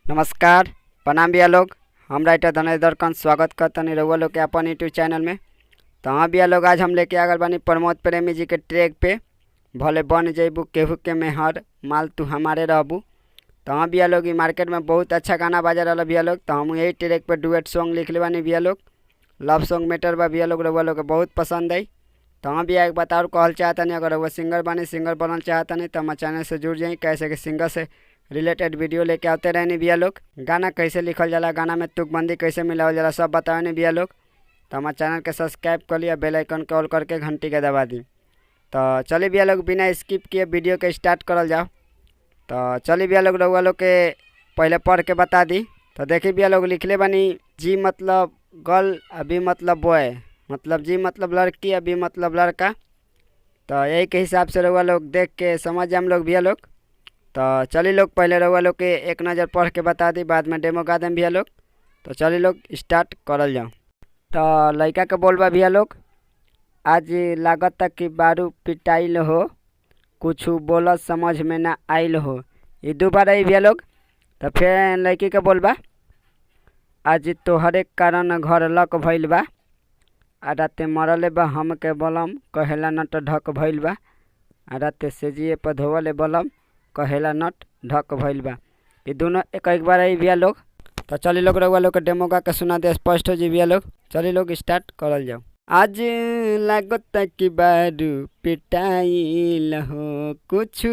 नमस्कार, प्रणाम भैया लोग। हम राइटर धनेश दरकन स्वागत करतनी रउआ लोग के अपन यूट्यूब चैनल में। तो हाँ भैया लोग, आज हम लेके आ गल बानी प्रमोद प्रेमी जी के ट्रैक पे भले बन जइबू केहू के मेहर, माल तू हमारे रहबू। तो हाँ भैया लोग, ई मार्केट में बहुत अच्छा गाना बाजा रहा भैया लोग। तो हम यही ट्रैक पे डुएट सॉन्ग लिखले बानी भैया लोग। लव सॉन्ग मैटर बा भैया लोग, रउआ लोग के बहुत पसंद आई। तो हाँ भैया, एक बात और कहल चाहतनी, अगर रउआ सिंगर बानी, सिंगर बनल चाहतनी तो हमारे चैनल से जुड़ जाई। कैसे कि सिंगर से रिलेटेड वीडियो लेके आते रहनी भैया लोग। गाना कैसे लिखल जाला, गाना में तुकबंदी कैसे मिलावल जाला, सब बतावेनी भैया लोग। तो हमारे चैनल के सब्सक्राइब कर लिया, बेल आइकन के ऑल करके घंटी के दबा दी। तो चलिए भैया लोग, बिना स्किप किए वीडियो के स्टार्ट करल जाओ। तो चलिए भैया लोग, रउआ लोग के पहले पढ़ के बता दी। तो देखिए भैया लोग, लिखले बानी जी मतलब गर्ल, अभी मतलब बॉय, मतलब जी मतलब लड़की, अभी मतलब लड़का। तो यही के हिसाब से रउआ लोग देख के समझ जाम लोग भैया लोग। तो चलिए लोग, पहले रउआ लोग के एक नज़र पढ़ के बता दी, बाद में डेमो गा देम भैया लोग। तो चलिए लोग, स्टार्ट करल जाओ। तो लड़का के बोलबा भैया लोग, आज लागत कि बारू पिटाइल हो, कुछ बोलत समझ में ना आइल हो। ये दो बार आई भैया लोग। तो फिर लड़की के बोलबा, आज तोहरे कारण घर लक भइल बा, आ राते मरले बा हम के बलम, कहेला नट ढक भइल बा, आ राते सेजिए पर धोवले बलम, कहेला नट ढक भइल बा। ये दोनों एक एक बार आई भैया लोग। तो चलिए लोग, रउआ लोग के डेमो गा के सुना दे, स्पष्ट हो जी भैया लोग। चलिए लोग, स्टार्ट करल जाओ। आज लागत कि बारू पिटाइल हो, कुछ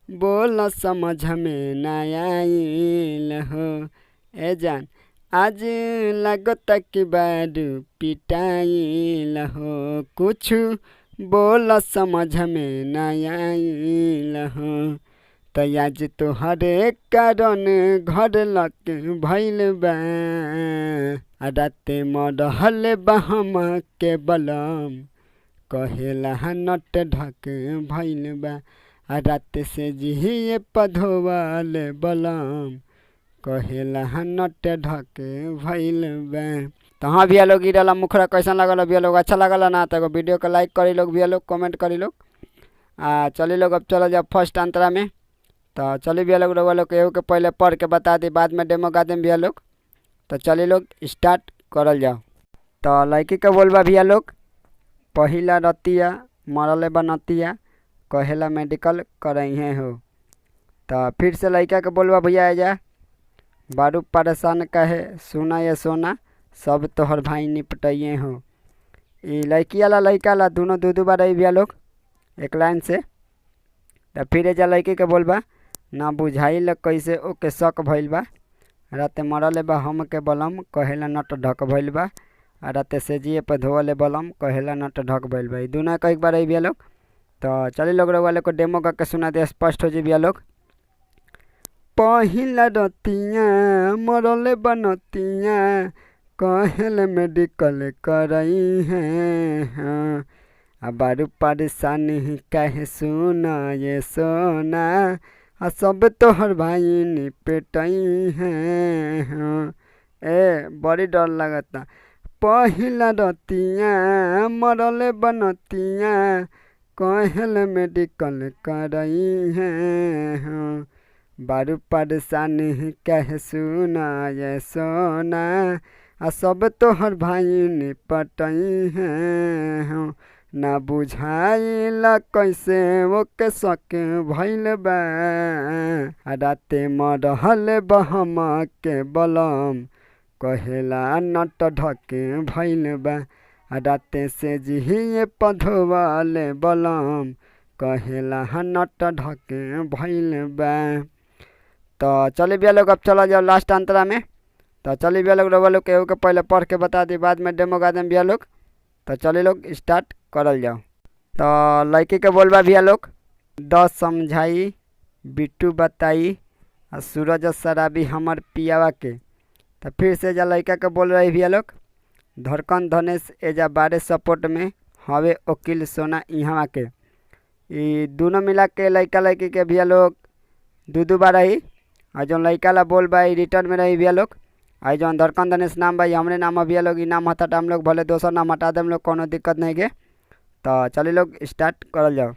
बोल समझ में ना आइल हो। ए जान, आज लागत कि बारू पिटाइल हो, कुछ बोल समझ में ना आइल हो। त आज तोहरे कारण घर लक भइल बा, आ राते मरहल बा हम के बलम, कहेला नट ढक भइल बा, आ राते से जिहिए पधोवल बलम, कहेला नट ढक भइल बा। तो हाँ भैया लोग, ई रहला मुखड़ा कैसन लागल भैया लोग? अच्छा लागल ना? तो एगो वीडियो के लाइक करी लोग भैया लोग, कमेंट करी लोग। आ चलिए लोग, अब चल जाओ फर्स्ट अंतरा में। तो चलिए भैया लोग, रउआ लोग के एगो के पहले पढ़ के बता दी, बाद में डेमो गा देम भैया लोग। तो चलिए लोग, स्टार्ट करल जाओ। तो लड़की के बोलबा भैया लोग, पहिला रतिया मरले बनतिया, कहेला मेडिकल करइहे हो। तो फिर से लड़का के बोलबा भैया, जा बारू परेशान कहे, सुना ये सोना, सब तोहर भाई निपटइए हो। ई लड़की वाला लड़का ला दोनों दू दू बार आई भैया लोग एक लाइन से। तो फिर एजा लड़की के बोलबा, ना बुझाइल कैसे ओके शक भइल बा, राते मरले बा हम के बलम, कहेला नट ढक भइल बा, आ राते सेजिए पर धोवले बलम, कहेला नट ढक भइल बा। ई दोनों एक बार आई भैया लोग। तो चलिए लोग, रउआ लोग को डेमो करके सुना दे, स्पष्ट हो जी भैया लोग। पहिला रतिया मरले बनतिया, कहेल मेडिकल करई है हाँ। आ बारू परेशानी काहे सुना ये सोना, आ सब तोहर भाई निपटई है हाँ। ए बड़ी डर लगता। पहिला रतिया मरले बनतिया, कहेल मेडिकल करई है हाँ। बारू परेशानी काहे सुना ये सोना, आ सब तोहर भाई निपटई है हाँ। ना बुझाइल कैसे ओके शक भइल बा, आ राते मरहल बहम के बलम, कहेला नट ढक भइल बा, आ राते से जिहिए पधोवले बलम, कहेला नट ढक भइल बा। तो चलिए भैया लोग, अब चला जाओ लास्ट अंतरा में। तो चलिए भैया लोग, रउआ लोग के के पहले पढ़ के बता दी, बाद में डेमो गा देम भैया लोग। तो चलिए लोग, स्टार्ट करल जाओ। तो लड़की के बोलबा भैया लोग, दस समझाई बिट्टू बताई, आ सूरज शराबी हमर पियावा के। तो फिर से जा लड़का के बोल रही भैया लोग, धड़कन धनेश एजा बारे सपोर्ट में हवे वकील सोना इहवा के। ई दोनों मिला के लड़का लड़की के भैया लोग दू दू बार रही। आ जौन लड़का ला बोल बा रिटर्न में रही भैया लोग। आई जौन धड़कन धनेश नाम बा, हमरे नाम है भैया लोग, ई नाम हटा हम लोग, भले दोसर नाम हटा देम लोग, कोनो दिक्कत नहीं के। तो चलिए लोग, स्टार्ट करल जाओ।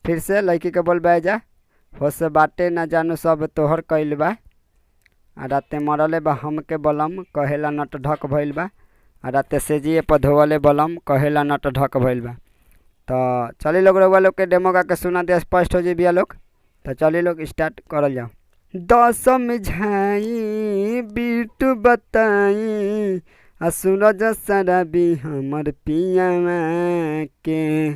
फिर से लड़की के बोल बा जा, होश बाटे न जानू सब तोहर कइल बा, आ राते मरले बा हमके बलम कहेला नट ढक भइल बा, आ राते सेजिए पर धोवले बलम कहेला नट ढक भइल बा। तो चली लोग रउआ लोग के डेमो गा के सुना दे, स्पष्ट हो जी भैया लोग। तो चली लोग स्टार्ट करल जाओ। दसम झाई बिटू बताई आ सूरज शराबी हमर पियावा के,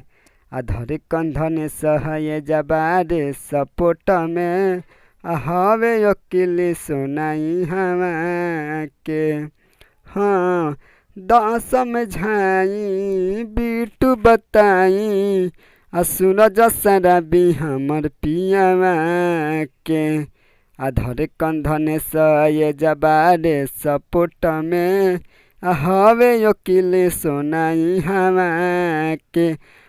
आ धर कंधन सहय जबारे सपोर्ट में आ हवे वकील सुनाई हवा के। हाँ दसम झाई बिटू बताई आ सूरज शराबी हमर पियावा के, आ धर कंधन सये जबारे सपोर्ट में आ हवे वकील सोनाई हवा के।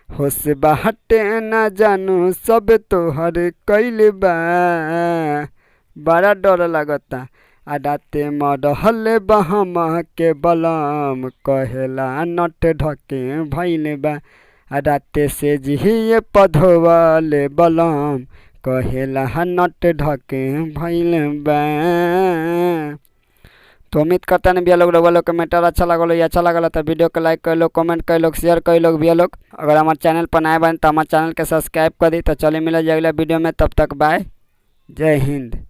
होश बाटे ना जानू सब तोहर कइल बा, बड़ा डर लागता। आ राते मरहल बा हमके बलम कहेला नट ढके भइल बा, आ राते से जिहिए पधोवले बलम कहेला नट ढके भइल बा। तो उम्मीद करता नहीं भैया लोग रउआ लोग के मैटर अच्छा लगल हो। अच्छा लगल तो वीडियो के लाइक कर लो, कमेंट कर लो, शेयर कर लो भैया लोग। अगर हमारे चैनल पर नए बने तो हमारे चैनल के सब्सक्राइब कर दी। तो चलिए मिला जाए अगला वीडियो में, तब तक बाय, जय हिंद।